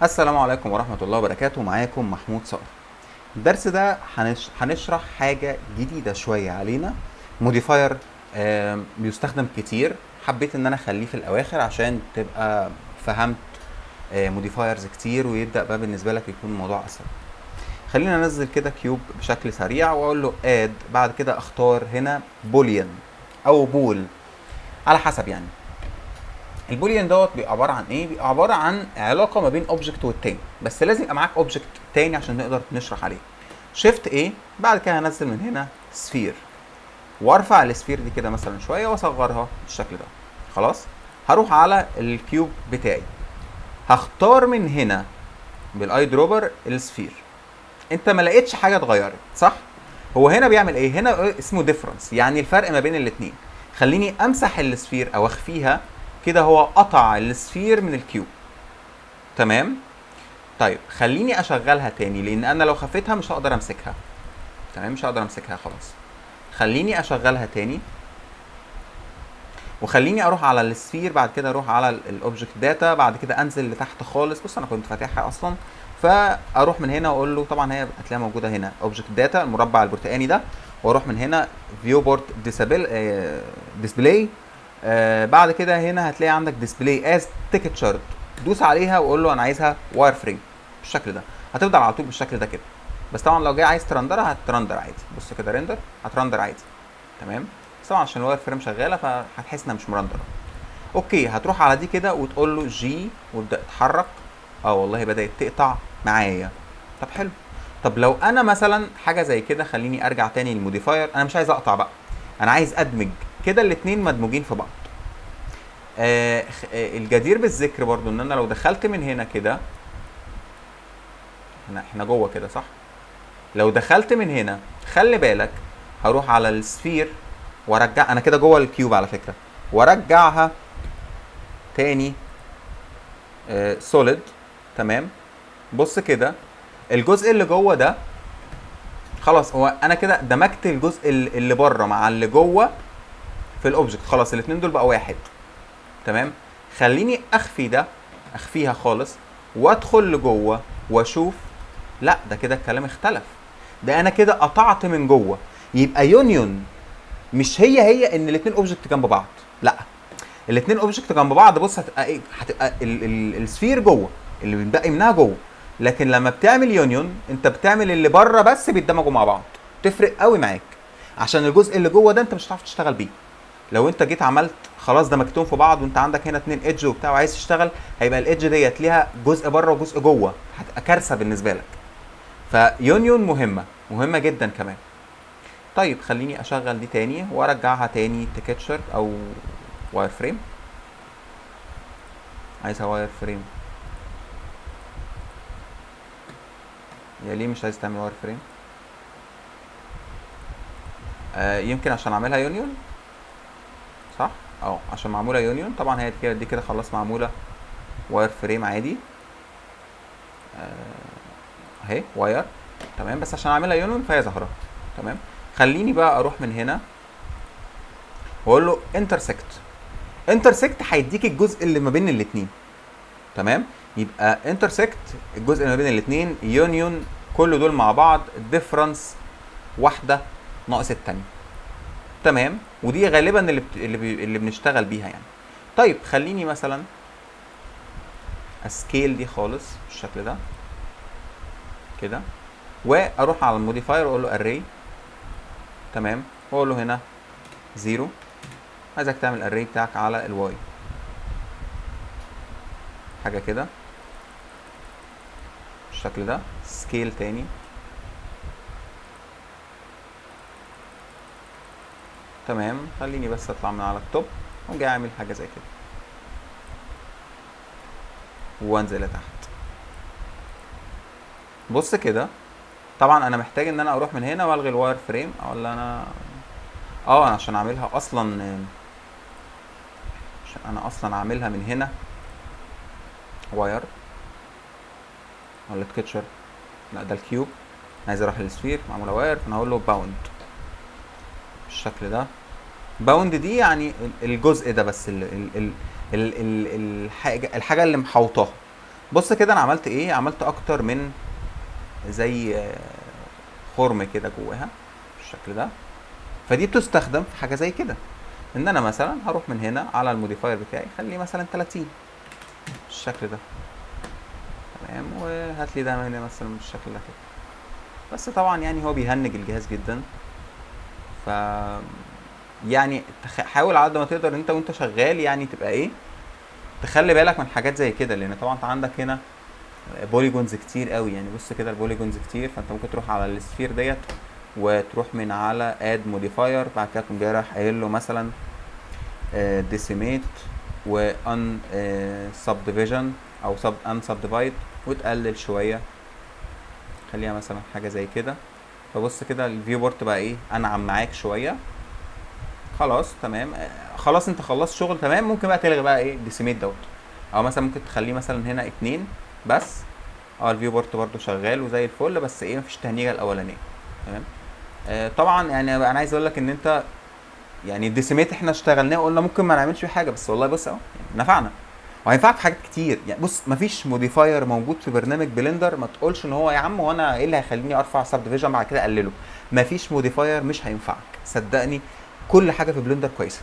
السلام عليكم ورحمة الله وبركاته. معاكم محمود صقر. الدرس ده هنشرح حاجة جديدة شوية علينا، modifier بيستخدم كتير. حبيت ان انا اخليه في الاواخر عشان تبقى فهمت modifiers كتير ويبدأ بقى بالنسبة لك يكون الموضوع اسهل. خلينا ننزل كده cube بشكل سريع واقول له add، بعد كده اختار هنا boolean او bool على حسب. ال boolean دوت بيبقى عبارة عن ايه؟ بيبقى عبارة عن علاقة ما بين object والتاني، بس لازم يبقى معاك object تاني عشان نقدر نشرح عليه. shift A، بعد كده هنزل من هنا sphere وارفع ال sphere دي كده مثلا شوية واصغرها بالشكل ده. خلاص، هروح على ال cube بتاعي، هختار من هنا بال eyedropper ال sphere. انت ما لقيتش حاجة اتغيرت صح؟ هو هنا بيعمل ايه؟ هنا اسمه difference، يعني الفرق ما بين الاثنين. خليني امسح ال sphere او اخفيها كده، هو قطع ال sphere من ال cube. تمام؟ طيب خليني اشغلها تاني، لان انا لو خفيتها مش هقدر امسكها. تمام، مش هقدر امسكها خلاص. خليني اشغلها تاني، وخليني اروح على ال sphere، بعد كده اروح على ال object data، بعد كده انزل لتحت خالص. بص انا كنت فاتحها اصلا، فاروح من هنا واقول له، طبعا هي هتلاقيها موجودة هنا object data المربع البرتقاني ده، واروح من هنا viewport display. بعد كده هنا هتلاقي عندك display as textured، دوس عليها وقول له انا عايزها wireframe بالشكل ده. هتفضل على طول بالشكل ده كده، بس طبعا لو جاي عايز ترندرها هترندر عادي. بص كده render، هترندر عادي. تمام، بس طبعا عشان ال wireframe شغالة فهتحس انها مش مرندره. okay، هتروح على دي كده وتقول له G وابدا اتحرك. والله بدات تقطع معايا. طب حلو. طب لو انا مثلا حاجة زي كده، خليني ارجع تاني لل modifier. انا مش عايز اقطع بقى، انا عايز ادمج كده، الاتنين مدموجين في بعض. الجدير بالذكر برضو ان انا لو دخلت من هنا كده، احنا جوه كده صح؟ لو دخلت من هنا خلي بالك، هروح على ال sphere وارجع، انا كده جوه ال cube على فكرة، وارجعها تاني solid. تمام، بص كده الجزء اللي جوه ده خلاص، هو انا كده دمجت الجزء اللي بره مع اللي جوه في ال object، خلاص الاتنين دول بقى واحد. تمام، خليني اخفي ده، اخفيها خالص وادخل لجوه واشوف. لا ده كده الكلام اختلف، ده انا كده قطعت من جوه. يبقى union مش هي هي ان الاتنين object جنب بعض، لا الاتنين object جنب بعض بص هتبقى ايه؟ هتبقى ال sphere جوه، اللي بيتبقي منها جوه. لكن لما بتعمل union انت بتعمل اللي بره بس بيتدمجوا مع بعض. تفرق قوي معاك، عشان الجزء اللي جوه ده انت مش هتعرف تشتغل بيه. لو انت جيت عملت خلاص دمجتهم في بعض وانت عندك هنا اتنين edge وبتاع وعايز تشتغل، هيبقى ال edge ديت ليها جزء بره وجزء جوه، هتبقى كارثة بالنسبة لك. ف union مهمة، مهمة جدا كمان. طيب خليني اشغل دي تاني وارجعها تاني texture او wireframe. عايزها wireframe، يا ليه مش عايز تعمل wireframe؟ يمكن عشان اعملها union صح؟ عشان معمولة union. طبعا هي كده دي كده خلاص معمولة wireframe عادي. اهي wire. تمام، بس عشان اعملها union فهي ظاهره. تمام، خليني بقى اروح من هنا واقول له intersect. intersect هيديك الجزء اللي ما بين الاتنين. تمام، يبقى intersect الجزء اللي ما بين الاتنين، union كل دول مع بعض، difference واحدة ناقص التانية. تمام، ودي غالبا اللي بنشتغل بيها. طيب خليني مثلا ا scale دي خالص بالشكل ده كده، واروح على ال modifier واقول له array. تمام، واقول له هنا 0، عايزك تعمل array بتاعك على ال Y، حاجة كده بالشكل ده. scale تاني. تمام، خليني بس اطلع من على ال top واجي اعمل حاجة زي كده وانزل لتحت. بص كده، طبعا انا محتاج ان انا اروح من هنا والغي ال wireframe، ولا انا انا عشان اعملها اصلا، عشان انا اصلا اعملها من هنا wire ولا texture؟ لا ده ال cube، انا عايز اروح لل sphere معمولة wire، فانا هقول له bound بالشكل ده. bound دي يعني الجزء ده بس، الحاجة اللي محوطاها. بص كده انا عملت ايه، عملت اكتر من زي خرم كده جواها بالشكل ده. فدي بتستخدم في حاجة زي كده، ان انا مثلا هروح من هنا على ال modifier بتاعي خليه مثلا 30 بالشكل ده، تمام، وهات لي ده هنا مثلا بالشكل ده كده. بس طبعا هو بيهنج الجهاز جدا، ف حاول على قد ما تقدر انت وانت شغال تبقى ايه، تخلي بالك من حاجات زي كده، لان طبعا انت عندك هنا polygons كتير قوي. بص كده ال polygons كتير، فانت ممكن تروح على ال sphere ديت وتروح من على add modifier، بعد كده تقوم جاي رايح قايل له مثلا، decimate و subdivision او un subdivide، وتقلل شوية خليها مثلا حاجة زي كده. فبص كده ال viewport بقى ايه، انعم معاك شوية. خلاص تمام، خلاص انت خلصت شغل تمام. ممكن بقى تلغي بقى ايه decimate دوت، او مثلا ممكن تخليه مثلا هنا 2 بس. ال viewport برده شغال وزي الفل، بس ايه مفيش تهنيجه الاولانية، تمام. طبعا انا عايز اقول لك ان انت ال decimate احنا اشتغلناه وقلنا ممكن ما نعملش فيه حاجة، بس والله بص اهو نفعنا وهينفعك في حاجات كتير. بص مفيش modifier موجود في برنامج بلندر ما تقولش ان هو يا عم وانا ايه اللي هيخليني ارفع subdivision بعد كده اقلله. مفيش modifier مش هينفعك، صدقني كل حاجة في بلندر كويسة.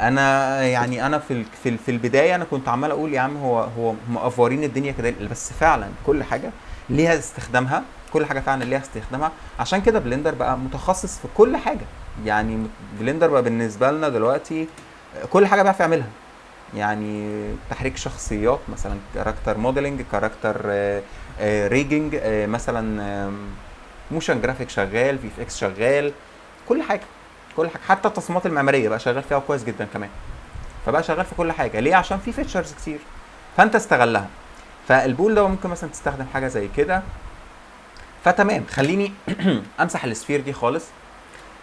انا في البداية انا كنت عمال اقول يا عم هو مقفورين الدنيا كده، بس فعلا كل حاجة ليها استخدامها، كل حاجة فعلا ليها استخدامها. عشان كده بلندر بقى متخصص في كل حاجة. بلندر بقى بالنسبة لنا دلوقتي كل حاجة بيعرف يعملها، تحريك شخصيات مثلا، character modeling، character، rigging، مثلا، motion graphic شغال، VFX شغال، كل حاجة، كل حاجة، حتى التصميمات المعمارية بقى شغال فيها كويس جدا كمان. فبقى شغال في كل حاجة، ليه؟ عشان في features كتير فانت استغلها. فال bool ده ممكن مثلا تستخدم حاجة زي كده. فتمام، خليني امسح ال sphere دي خالص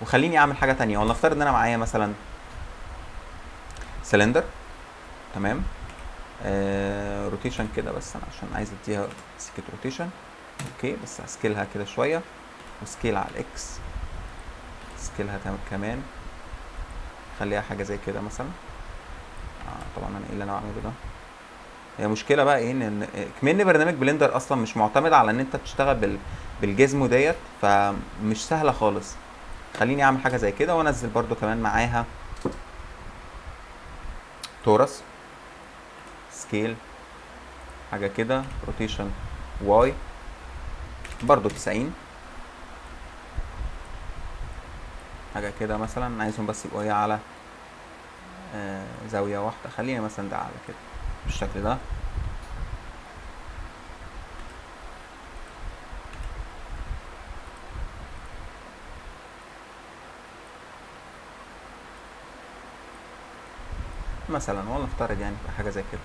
وخليني اعمل حاجة تانية. ولنفترض ان انا معايا مثلا سلندر، تمام، rotation كده، بس انا عشان عايز اديها سكة rotation، okay، بس ه scale ها كده شوية و scale على ال X، scale ها كمان، خليها حاجة زي كده مثلا. طبعا انا ايه اللي انا بعمله ده؟ هي مشكلة بقى ايه، ان كمان برنامج بلندر اصلا مش معتمد على ان انت بتشتغل بال gizmo ديت، فمش سهلة خالص. خليني اعمل حاجة زي كده وانزل برده كمان معاها torus scale حاجة كده، rotation Y برضو 90 حاجة كده مثلا. عايزهم بس يبقوا ايه على زاوية واحدة، خلينا مثلا ده على كده بالشكل ده. مثلا ولا نفترض حاجة زي كده.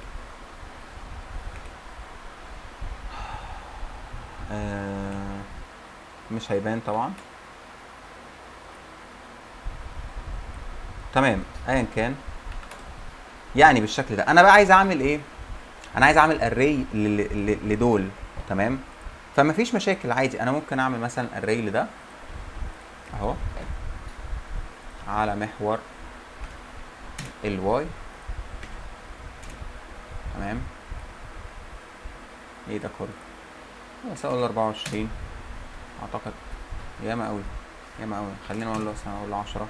مش هيبان طبعا. تمام، ايا كان بالشكل ده. انا بقى عايز اعمل ايه؟ انا عايز اعمل array لدول، تمام؟ فما فيش مشاكل عادي، انا ممكن اعمل مثلا array لده اهو على محور ال Y، تمام؟ ايه ده كله؟ بس اقول 24 اعتقد، ياما قوي ياما قوي. خلينا نقول له مثلا اقول له 10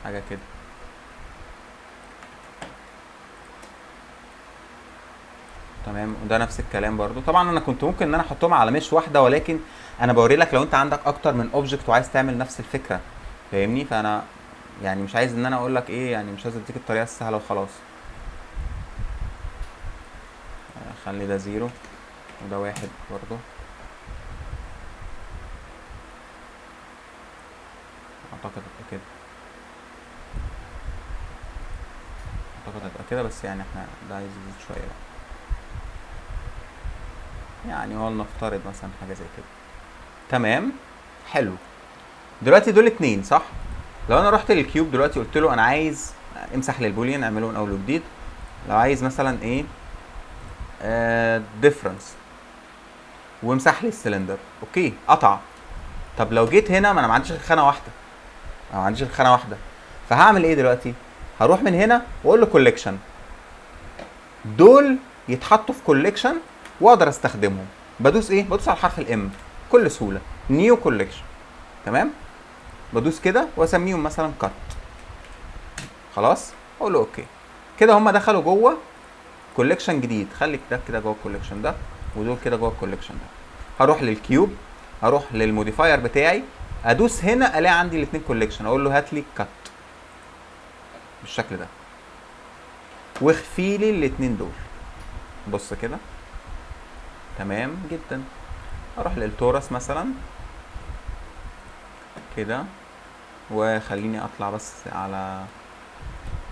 حاجة كده. تمام، وده نفس الكلام برضو. طبعا انا كنت ممكن ان انا احطهم على mesh واحدة، ولكن انا بوري لك لو انت عندك اكتر من object وعايز تعمل نفس الفكرة، فاهمني؟ فانا مش عايز ان انا اقول لك ايه، مش عايز اديك الطريقة السهلة وخلاص. خلي ده 0 وده 1 برضو. اعتقد هتبقى كده، اعتقد هتبقى كده، بس احنا ده عايز يزيد شوية بقى. ولنفترض مثلا حاجة زي كده. تمام، حلو. دلوقتي دول 2 صح؟ لو انا رحت لل cube دلوقتي قلت له انا عايز امسح لل boolean، اعمله من اول وجديد. لو عايز مثلا ايه، difference، وامسح لي ال cylinder، okay قطع. طب لو جيت هنا، ما انا ما عنديش غير خانه واحدة، انا ما عنديش غير خانه واحدة، فهعمل ايه دلوقتي؟ هروح من هنا واقول له collection. دول يتحطوا في collection واقدر استخدمهم. بدوس ايه؟ بدوس على حرف ال M بكل سهوله، new collection. تمام، بدوس كده واسميهم مثلا cut. خلاص، اقول له okay. كده هم دخلوا جوه collection جديد. خلي ده كده جوه ال collection ده، ودول كده جوه ال collection ده. هروح لل cube، هروح لل modifier بتاعي، ادوس هنا الاقي عندي الاثنين collection، اقول له هات لي cut بالشكل ده واخفي لي الاثنين دول. بص كده، تمام جدا. اروح لل torus مثلا كده، وخليني اطلع بس على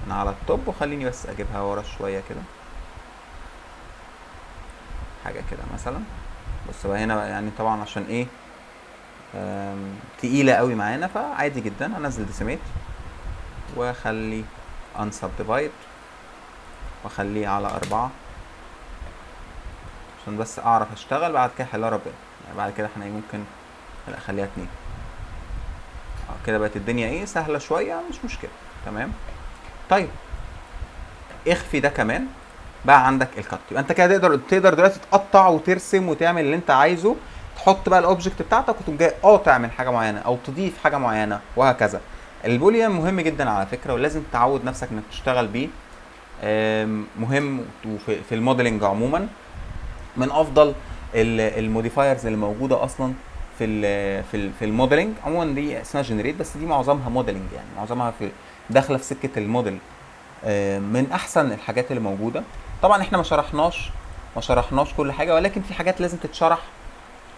من على ال top، وخليني بس اجيبها ورا شوية كده، حاجة كده مثلا. بص بقى هنا بقى، يعني طبعا عشان ايه تقيلة قوي معانا، فعادي جدا انزل decimate واخلي unsubdivide واخليه على 4 عشان بس اعرف اشتغل. بعد كده حلها ربنا، يعني بعد كده احنا ممكن لا اخليها 2. كده بقت الدنيا ايه سهلة شوية، مش مشكلة. تمام، طيب اخفي ده كمان. بقى عندك ال cut، يبقى انت كده تقدر دلوقتي تقطع وترسم وتعمل اللي انت عايزه، تحط بقى ال object بتاعتك وتقوم جاي قاطع من حاجة معينة او تضيف حاجة معينة وهكذا. ال boolean مهم جدا على فكرة، ولازم تعود نفسك انك تشتغل بيه. مهم وفي في ال modeling عموما من افضل ال modifiers اللي موجودة اصلا في ال modeling عموما. دي اسمها generate، بس دي معظمها modeling، يعني معظمها في داخله في سكة الموديل. من احسن الحاجات اللي موجودة. طبعا احنا ما شرحناش كل حاجة، ولكن في حاجات لازم تتشرح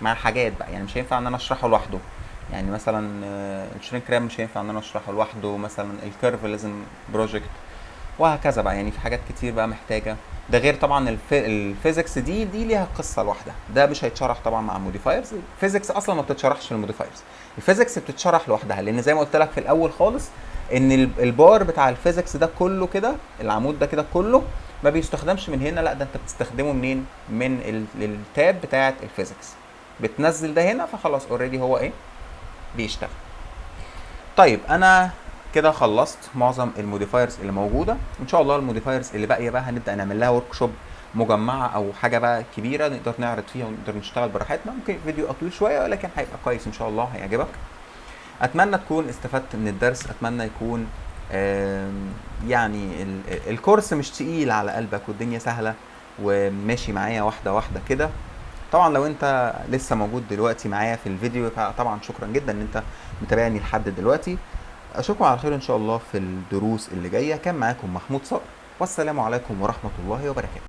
مع حاجات بقى، يعني مش هينفع ان انا اشرحه لوحده. يعني مثلا ال shrink wrap مش هينفع ان انا اشرحه لوحده، مثلا ال curve لازم project وهكذا بقى. يعني في حاجات كتير بقى محتاجه ده، غير طبعا ال physics دي ليها قصة لوحدها، ده مش هيتشرح طبعا مع ال modifiers. ال physics اصلا ما بتتشرحش في ال modifiers، ال physics بتتشرح لوحدها، لان زي ما قلت لك في الاول خالص ان البار بتاع ال physics ده كله كده، العمود ده كده كله ما بيستخدمش من هنا، لا ده انت بتستخدمه منين؟ من ال tab بتاعه ال physics، بتنزل ده هنا فخلاص already هو ايه بيشتغل. طيب انا كده خلصت معظم ال modifiers اللي موجودة. ان شاء الله ال modifiers اللي باقية بقى هنبدا نعمل لها workshop مجمعة او حاجة بقى كبيرة نقدر نعرض فيها ونقدر نشتغل براحتنا. ممكن فيديو اطويل شوية ولكن هيبقى كويس ان شاء الله، هيعجبك. اتمنى تكون استفدت من الدرس، اتمنى يكون يعني الكورس مش تقيل على قلبك والدنيا سهلة وماشي معايا واحدة واحدة كده. طبعا لو انت لسه موجود دلوقتي معايا في الفيديو فطبعا شكرا جدا ان انت متابعني لحد دلوقتي. اشوفكم على خير ان شاء الله في الدروس اللي جاية. كان معاكم محمود صقر، والسلام عليكم ورحمة الله وبركاته.